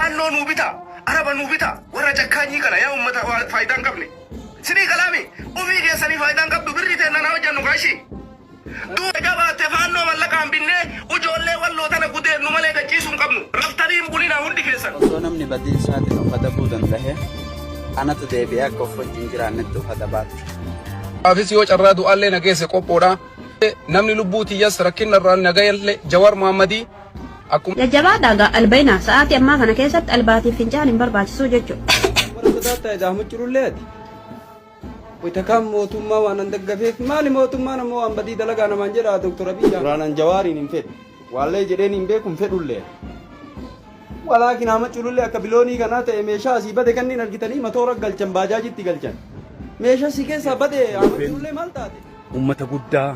Faannoo nuu bitaa, Araba nuu bitaa, warra cakkaanyii kana yaa ummata faayidaa hin qabne. Sinii galaami ufii keessanii faayidaa hin qabdu birrii teenna naa hojjannu kaashii. Duuba jabaatte faannoo mallaqaan binnee ujoollee walloo tana gudeednu malee gad ciisuu hin qabnu. Raftanii hin bulinaa hundi keessan. Osoo namni badii isaatiin of adabuu dandahe, anatu deebi'ee akka of wajjin jiraannetti of adabaa ture. Afis yoo carraa du'aallee na geesse qophoodha. Namni lubbuu tiyyas rakkinna irraan na gahellee Jawar Mohammadii akkuma. Jajjabaadhaa gaa albayinaa sa'aatii ammaa kana keessatti albaatiif fincaan hin barbaachisuu jechuudha. Warra sodaattaa edaa muccurullee ati. Wayita kaan mootummaa waan an daggafeef maali mootummaan ammoo waan badii dalagaa namaan jedha Dr. Abiy. Duraan an Jawaariin hin fedhu. Waallee jedheen hin beeku hin fedhullee. Walaakin hama culullee akka biloonii kanaa ta'e meeshaa asii bade kanneen argitanii matoora galchan baajaajitti galchan. Meeshaa si keessaa bade hama culullee maal taate? Ummata guddaa,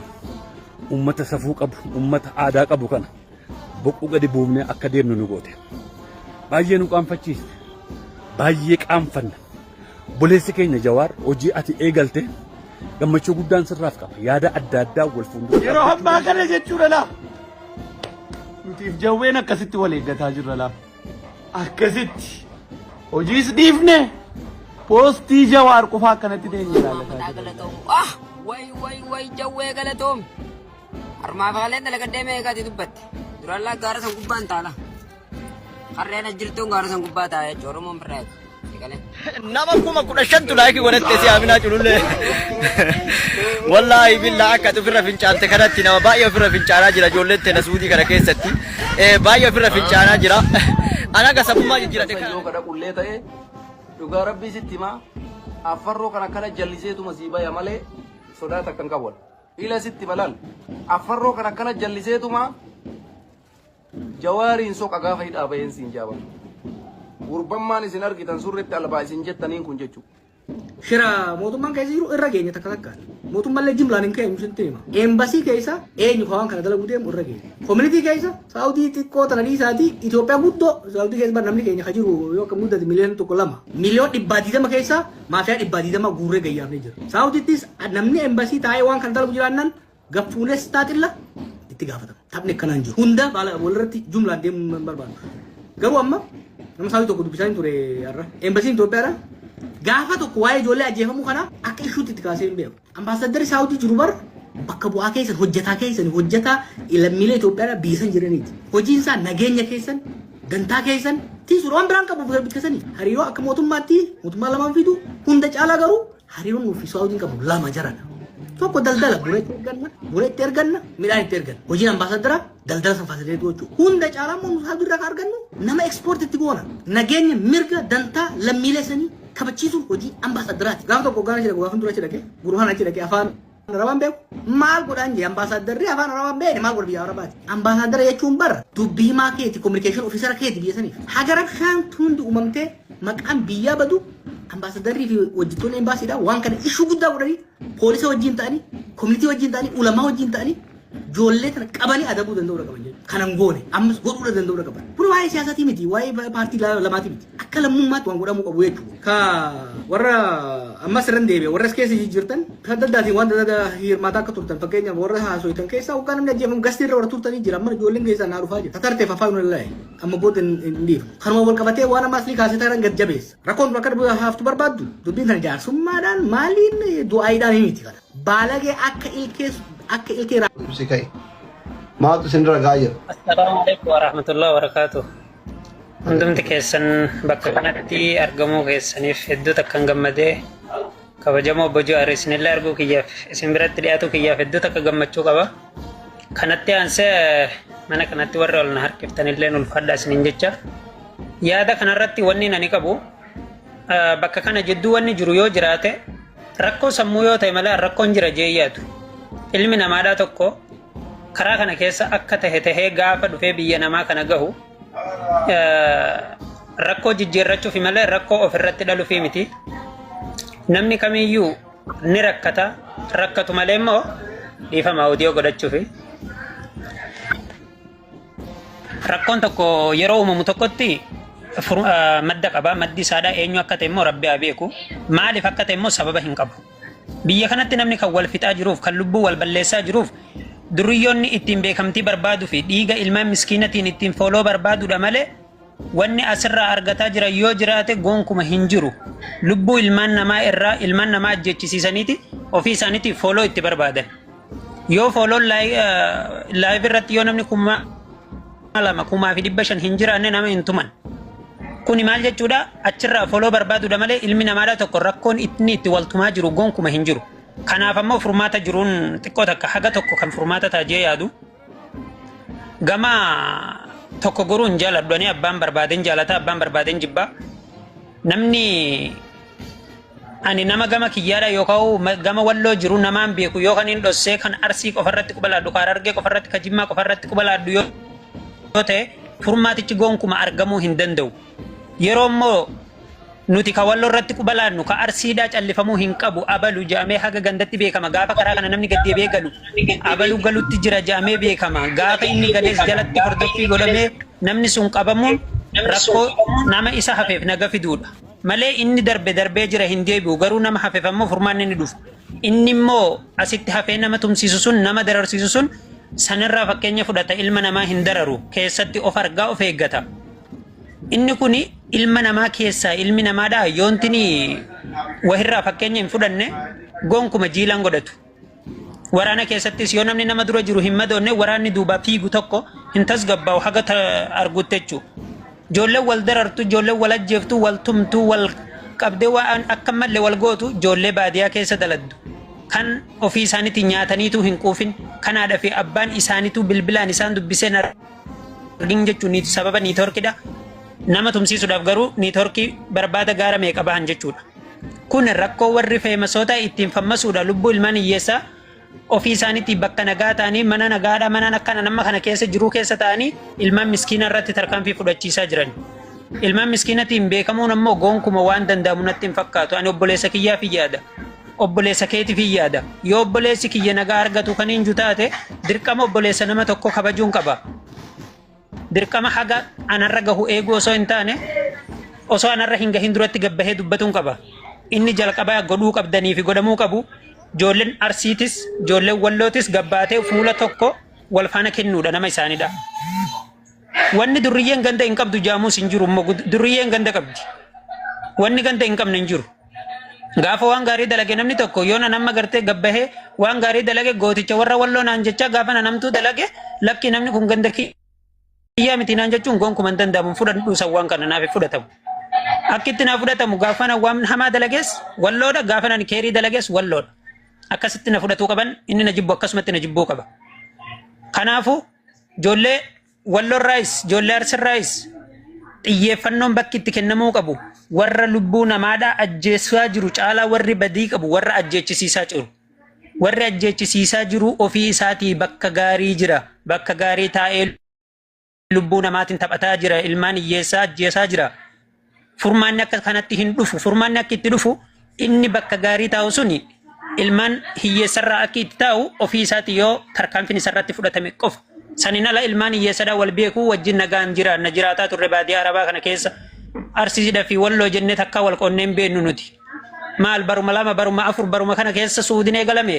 ummata safuu qabu, ummata aadaa qabu kana boquu gadi buufnee akka deemnu nu goote. Baay'ee nu qaanfachiiste. Baay'ee qaanfanna. Obboleessi keenya Jawaar hojii ati eegalte gammachuu guddaan sirraaf qaba. Yaada adda addaa wal fuuldura Yeroo ammaa kana jechuudha laa. Nutiif jawween akkasitti wal eeggataa jirra laa. Akkasitti hojiis dhiifne poostii Jawaar qofaa akkanatti teenye ilaallataa Haa jirra. galatoomu. Ah! Way way way jawwee galatoomi. Harmaa faaleen dalagadhee meeqaati dubbatte. Duraan laa gaara san gubbaan taala. Harreen as jirtuun gaara san gubbaa taa'a jechuudha. Oromoon birraa eega. Eegalee. Nama 15,000tu laayikii godhatte si Aminaa Culullee. Wallaahi billaa akka ati ofirra fincaalte kanatti nama baay'ee ofirra fincaanaa jira ijoolleen teena suudii kana keessatti. Baay'ee ofirra fincaanaa jira. Ana akka sabummaa jijjiiradhe kana. Yoo kadhaqullee ta'e dhugaa rabbii sitti himaa affarroo kana akkana jalliseetuma sii baya malee sodaa takka hin qabu. Ila sitti balal affarroo kana akkana jalliseetuma Jawaariin soqa gaafa hidhaa baheen siin jaaba. Gurbammaan isin argitan surretti albaa isin jettaniin kun jechuudha. Shira mootummaan keessa jiru irra geenya takka takkaan. Mootummaallee jimlaan hin keenyu sitti hima. Eembasii keessa eenyu ka waan kana dalaguu deemu irra geenya. Koominitii keessa Saawudii xiqqoo tana dhiisaatii Itoophiyaa guddoo Saawudii keessa bar namni keenya ka jiru yoo akka guddate miliyoona tokko lama. Miliyoona dhibbaa digdama keessa maafiyaa dhibbaa digdama guurree gayyaafnee jira. Saawudiittis namni eembasii taa'ee waan kana dalagu jiraannaan Gaffuunes taaxilla itti gaafatama. Taphni akkanaa hin jiru. Hunda baala walirratti jumlaan deemuu hin barbaadu. Garuu amma nama saawii tokko dubbisaa hin ture har'a. Eembasiin Itoophiyaadha. Gaafa tokko waa'ee ijoollee ajjeefamuu kanaa akka ishuutti itti kaasee hin beeku. Ambaasaaddarri Saawudii jiru bar bakka bu'aa keessan hojjetaa keessan hojjetaa lammiilee Itoophiyaadha biyya san jiraniiti. Hojiin isaa nageenya keessan dantaa keessan tiisuudha waan biraan qabu bikka sanii. Hariiroo akka mootummaatti mootummaa lamaan fidu hunda caalaa garuu Hariiroon nuuf fi Saawudiin qabnu lama jarana. Tokko daldala buna itti erganna, buna itti erganna, midhaan itti erganna. Hojiin ambaasaaddaraa daldala san faasilitii gochuu. Hunda caalaa immoo nu Saawudii irraa kan argannu nama ekspoortii itti goona. Nageenya mirga dantaa lammiilee sanii kabachiisuun hojii ambaasaaddaraati. Gaafa tokko hoggaan achi dhaqu gaafa dura achi dhaqe gurbaan achi dhaqe afaan Arabaan beeku maal godhaan jee ambaasaaddarri afaan Arabaan beekne maal godha biyya Arabaati. Ambaasaadara jechuun bar dubbi himaa keeti communication officer keeti biyya saniif. Haga rabshaan hundi uumamtee maqaan biyyaa badu ambaasadarrii fi hojjettoonni embaasiidha waan kana ishuu guddaa godhanii poolisa wajjin ta'anii koominitii wajjin ta'anii ulamaa wajjin ta'anii ijoollee tana qabanii adabuu danda'uudha qaban jechuudha. Kana hin goone ammas godhuudha danda'uudha qaban. Kun waa'ee siyaasaatii miti waa'ee paartii lamaatii miti. Akka lammummaatti waan godhamuu qabu jechuudha. Ka warra ammas irran deebi'e warra as keessa jijjiirtan bifa adda addaatiin waan adda addaa hirmaataa akka turtan fakkeenyaaf warra haasoitan keessaa waggaa namni ajjeefamu gastii irra warra turtanii jira amma ijoolleen keessaa naa dhufaa jira. Tatarteef afaan nu amma booda hin dhiifnu. Kanuma wal qabatee waan amma aslii kaasee taran gad jabeessa. Rakkoon tun akka haftu barbaaddu dubbiin kana jaarsummaadhaan maaliin du'aayiidhaan hin miti kana. Baalagee akka ilkee akka ilkee Ibsi ka'e. Maaltu isinirra ga'aa jira? Assalaamu alaikum warahmatullahi wabarakatuh. Hundumti keessan bakka kanatti argamuu keessaniif hedduu takkan gammadee kabajamoo obbo Jawaar isinillee arguu kiyyaaf isin biratti dhiyaatu kiyyaaf hedduu takka gammachuu qaba. Kanatti aansee mana kanatti warri ol na harkiftanillee ulfaadha isiniin jecha. Yaada kanarratti wanni ani qabu bakka kana jidduu wanni jiru yoo jiraate rakkoo sammuu yoo ta'e malee rakkoon jira jee yaadu. Ilmi namaadhaa tokko karaa kana keessa akka tahe tahee gaafa dhufee biyya namaa kana gahu rakkoo jijjiirrachuufi malee rakkoo ofirratti dhaluufi miti. Namni kamiyyuu ni rakkata rakkatu malee immoo dhiifama odiyoo godhachuufi. Rakkoon tokko yeroo uumamu tokkotti madda qaba. Maddi isaadhaa eenyu akka ta'e immoo rabbi haa beeku. Maaliif akka ta'e immoo sababa hin qabu. Biyya kanatti namni kan wal fixaa jiruuf, kan lubbuu wal balleessaa jiruuf duriyyoonni ittiin beekamtii barbaaduu fi dhiiga ilmaan miskiinatiin ittiin fooloo barbaadudha malee Wanni asirraa argataa jiran yoo jiraate gonkuma hin jiru. Lubbuu ilmaan namaa irraa ilmaan namaa ajjechisiisaniiti ofii isaaniitiif follow itti barbaadan. Yoo follown live irratti yoo namni 2000, 1500 hin jiraanne nama hin tuman. Kuni maal jechuudha? Achirraa follow barbaaduudha malee ilmi namaadha tokko rakkoon inni itti wal tumaa jiru gonkuma hin jiru. Kanaaf ammoo furmaata jiruun xiqqoo takka haga tokko kan furmaata ta'a jee yaadu. Gama tokko goruu hin jaaladhu ani abbaan barbaadeen jaalata abbaan barbaadeen jibbaa. Namni ani nama gama kiyyaadha yookaan gama walloo jiru namaan beeku yoo kan hin dhossee kan arsii qofarratti quba laadhu kan harargee qofarratti kan jimmaa qofarratti quba laadhu yoo ta'e furmaatichi gonkuma argamuu hin danda'u. Yeroo immoo nuti ka walloo irratti quba laannu ka arsiidhaa callifamuu hin qabu abalu jedhamee haga gandatti beekama gaafa karaa kana namni gad deebi'ee galu abalu galutti jira jedhamee beekama gaafa inni galees jalatti hordoffii godhamee namni sun qabamuun rakkoo nama isa hafeef naga fiduudha. Malee inni darbe darbee jira hin deebi'u garuu nama hafeef ammoo furmaanni ni dhufa. Inni immoo asitti hafee nama tumsiisu sun nama dararsiisu sun sanirraa fakkeenya fudhata ilma namaa hin dararu keessatti of argaa of eeggata. Inni kun ilma namaa keessaa ilmi namaadhaa yoontini wahirraa fakkeenya hin fudhanne gonkuma jiilaan godhatu. Waraana keessattis yoo namni nama dura jiru hin madoonne waraanni duubaa fiigu tokko hin tasgabbaa'u haga argutti jechuudha. Ijoolleen wal darartu, ijoolleen wal ajjeeftu, wal tumtu, wal qabdee waan akka malee wal gootu ijoollee baadiyaa keessa daladdu. Kan ofii isaaniitiin nyaataniitu hin quufin kan haadha fi abbaan isaaniitu bilbilaan isaan dubbiseen argin jechuun sababa networkidha. Nama tumsiisuudhaaf garuu networkii barbaada gaara meeqa bahan jechuudha. Kun rakkoo warri famousoota ittiin fammasuudha lubbuu ilmaan hiyyeessaa ofii isaaniitti bakka nagaa ta'anii mana nagaadha mana akkana nama kana keessa jiruu keessa ta'anii ilmaan miskiina irratti tarkaanfii fudhachiisaa jiran. Ilmaan miskiinatiin beekamuun ammoo gonkuma waan danda'amu natti hin fakkaatu. Ani obboleessa kiyyaaf hin yaada. Obboleessa keetiif hin yaada. Yoo obboleessi kiyya nagaa argatu kan hin taate dirqama obboleessa nama tokko kabajuun qaba. Dirqama haga anarra gahu eeguu osoo hin taane osoo anarra hin gahin duratti gabbahee dubbatuun qaba. Inni jalqabaa godhuu qabdanii fi godhamuu qabu ijoolleen Arsiitis ijoolleen Wallootis gabbaatee fuula tokko wal faana kennuudha nama isaanidha. Wanni durriyyeen ganda hin qabdu jaamuus hin jiru immoo durriyyeen ganda qabdi. Wanni ganda hin qabne hin jiru. Gaafa waan gaarii dalage namni tokko yoo na nama gartee gabbahee waan gaarii dalage gooticha warra walloo naan jecha gaafa na namtuu dalage lakki namni kun ganda kiyyaa miti naan jechuun gonkumaa hin danda'amu fudhadhu san waan kana naaf fudhatamu. Akkitti naa fudhatamu gaafa na waan hamaa dalagees walloodha gaafa na keerii dalagees walloodha. Akkasitti na fudhatuu qaban inni na jibbu akkasumatti na jibbuu qaba. Kanaafuu ijoollee walloorraayis ijoollee arsirraayis xiyyeeffannoon bakki itti kennamuu qabu warra lubbuu namaadhaa ajjeessaa jiru caalaa warri badii qabu warra ajjeechisiisaa jiru. Warri ajjeechisiisaa jiru ofii isaatii bakka gaarii jira. Bakka gaarii taa'ee lubbuu namaatiin taphataa jira. Ilmaan hiyyeessaa ajjeesaa jira. Furmaanni akka kanatti hin dhufu. Furmaanni akka itti dhufu inni bakka gaarii taa'u suni ilmaan hiyyeessarraa akka itti taa'u ofii isaatii yoo tarkaanfiin isarratti fudhatame qofa. Saniin ala ilmaan hiyyeessadhaa wal beekuu wajjin nagaan jiraanna jiraataa turre baadiyyaa arabaa kana keessa arsiidha fi walloo jennee takkaa wal qoonnee hin beeknu nuti. Maal baruma 2 baruma 4 baruma kana keessa suudiin eegalame.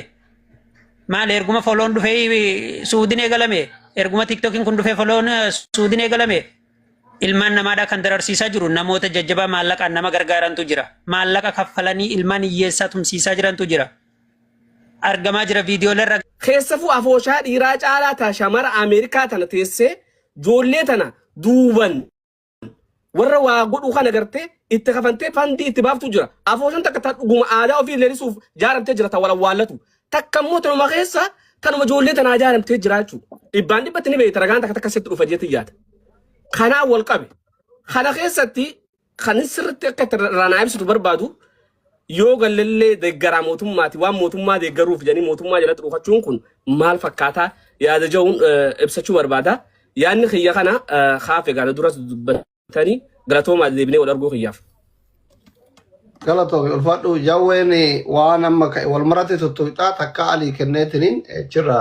Maal erguma follown dhufee suudiin eegalame. Erguma TikTokiin kun dhufee follown suudiin eegalame. Ilmaan namaadhaa kan dararsiisaa jiru namoota jajjabaa maallaqaan nama gargaarantu jira. Maallaqa kaffalanii ilmaan hiyyeessaa tumsiisaa jirantu jira. Argamaa jira viidiyoolee Keessafuu afooshaa dhiiraa caalaa ta shamara Ameerikaa tana teessee ijoollee tana duuban warra waa godhuu kana gartee itti kafantee fundii itti baaftu jira. Afooshaan takka ta dhuguma aadaa ofii leelisuuf jaaramtee jira ta wal awwaallatu. Takka immoo tanuma keessa tanuma ijoollee tanaa jaaramtee jira jechuudha. Dhibbaan dhibbatti ni beekta ragaan takka takka sitti dhufa jeetti yaada. Kanaan wal qabe. Kana keessatti kan sirriitti akka itti irraa ibsitu barbaadu yoo gallallee deeggaraa mootummaati waan mootummaa deeggaruuf jedhanii mootummaa jalatti dhufachuun kun maal fakkaataa yaada jedhuun ibsachuu barbaada. Yaadni kiyya kana kaafe gaana duras dubbatanii galatoomaa deebinee wal arguu kiyyaaf. Galatoomi ulfaadhu jawween waan amma ka'e wal maratti tuttuqxaa takka alii kenneetiniin jira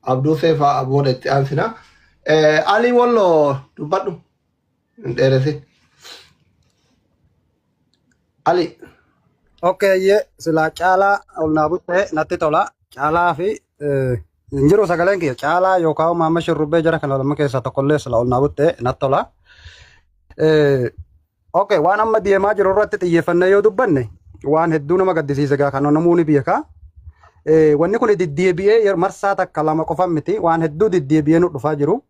abduu seefaa booda itti aansina. Alii walloo dubbadhu hin dheeresin. Ali. Okay, ye silaa caalaa ol naa buttee natti tola. Caalaa fi hin jiru sagaleen kiyya caalaa yookaan maamma shurrubbee jara kana lama keessaa tokkollee silaa ol naa buttee natti tola. Okay, waan amma deemaa jiru irratti xiyyeeffannee yoo dubbanne waan hedduu nama gaddisiisa egaa kan namuu ni beeka. Wanni kun deddeebi'ee marsaa takka lama qofa miti waan hedduu deddeebi'ee nu dhufaa jiru.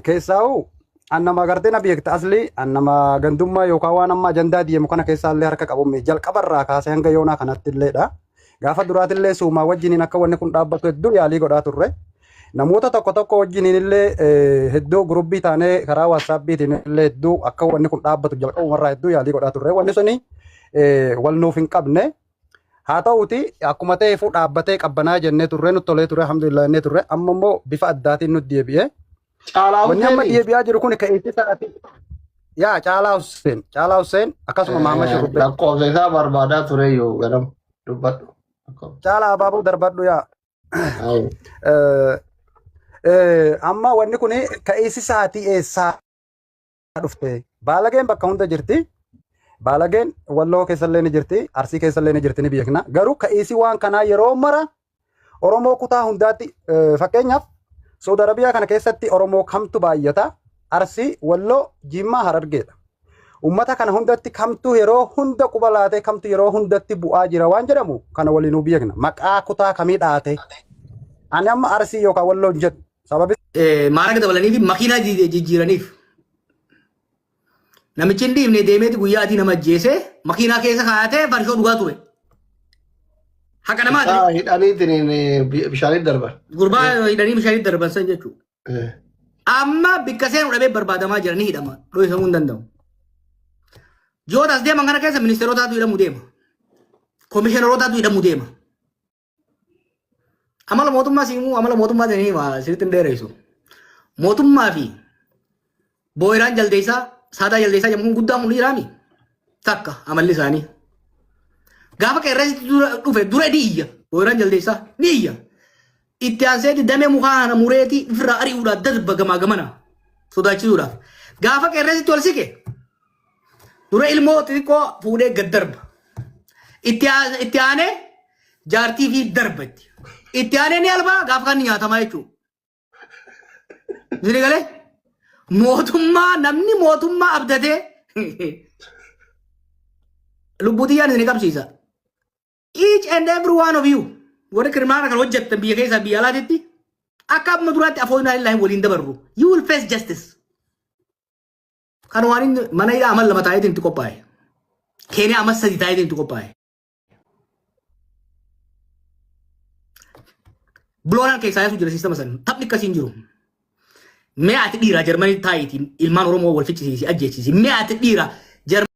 Keessaa'u an nama agartee na beekta asli an nama gandummaa yookaan waan amma ajandaa deemu kana keessaa illee harka qabu jalqaba irraa kaasee hanga yoonaa kanatti illeedha. Gaafa duraatillee suumaa wajjiniin akka wanni kun dhaabbatu hedduu yaalii godhaa turre. Namoota tokko tokko wajjiniin illee hedduu gurubbii taanee karaa waatsaappiitiin illee hedduu akka wanni kun dhaabbatu jalqabumarraa hedduu yaalii godhaa turre. Wanni suni wal nuuf hin qabne. Haa ta'uuti akkuma ta'eefuu dhaabbatee qabbanaa jennee turre nutti tolee ture alhamdulillah jennee turre amma immoo bifa addaatiin nutti deebi'e. Caalaa Wanni amma Husseeni. deebi'aa jiru kun ka'eetti sa'aatii. Yaa Caalaa Hussein Caalaa Hussein akkasuma Mahammad Shurrubbee. Lakkoofsa isaa barbaadaa ture yoo ganama dubbadhu. Caalaa Abaaboo darbadhu yaa. Ayi. Amma wanni kun ka'eessi sa'aatii eessaa dhufte? Baalageen bakka hunda jirti. Baalageen Walloo keessallee ni jirti, Arsii keessallee ni jirti ni beekna. Garuu ka'eessi waan kanaa yeroo mara Oromoo kutaa hundaatti fakkeenyaaf Saudi Arabiyaa kana keessatti Oromoo kamtu baay'ata? Arsii, Walloo, Jimmaa, Harargeedha. Uummata kana hundatti kamtu yeroo hunda quba laatee kamtu yeroo hundatti bu'aa jira waan jedhamu kana waliinuu beekna. Maqaa kutaa kamii dhaate? Ani amma Arsii yookaan Walloo hin jedhu. Sababi Maaraga dabalanii fi makiinaa jijjiiraniif. Namichi hin dhiifne deemeeti guyyaa adii nama ajjeesee makiinaa keessa kaayatee farshoo dhugaa ture. Haqa namaati. Isaa hidhaniitiin bishaanitti darban. Gurbaa hidhanii bishaanitti darban san jechuudha. Amma bikka seenu dhabee barbaadamaa jira ni hidhama. Dho'isamuu hin danda'u. Ji'oota as deeman kana keessa ministeerotaatu hidhamuu deema. Komishinarootaatu hidhamuu deema. Amala mootummaa siimuu amala mootummaa sanii hima sirriitti hin dheeressu. Mootummaa fi booyiraan jaldeessaa saadaa jaldeessaa jedhamu kun guddaan kun ni jiraami. Takka amalli isaanii. Gaafa qeerransi dura dhufe dura ni iyya. Booyiraan jaldeessaa ni iyya. Itti aanseeti damee mukaa kana mureeti ofirraa ari'uudhaaf darba gamaa gamana sodaachisuudhaaf. Gaafa qeerransitti ol siqe Dura ilmoo xixiqqoo fuudhee gad darba. Itti aa- itti aanee jaartii fi darba itti. Itti aanee ni albaa gaafa kan nyaatamaa jechuudha. Isin galee mootummaa namni mootummaa abdatee lubbuu xiyyaan isin qabsiisa. Each and every one of you warri kiriminaala kan hojjettan biyya keessaa biyya alaatitti akka amma duraatti afoon illaahi waliin dabarru. You will face justice. Kan waan inni mana hidhaa amal 2 taa'eetiin itti qophaa'e. Keeniyaa amal 3 taa'eetiin itti qophaa'e. Biloonaan keessaa yaasuu jira siistama san. Taphni akkasii hin jiru. Mee ati dhiiraa Jarmanii taa'iitiin ilmaan Oromoo wal ficcisiisi ajjeechisi. Mee ati dhiiraa Jarmanii.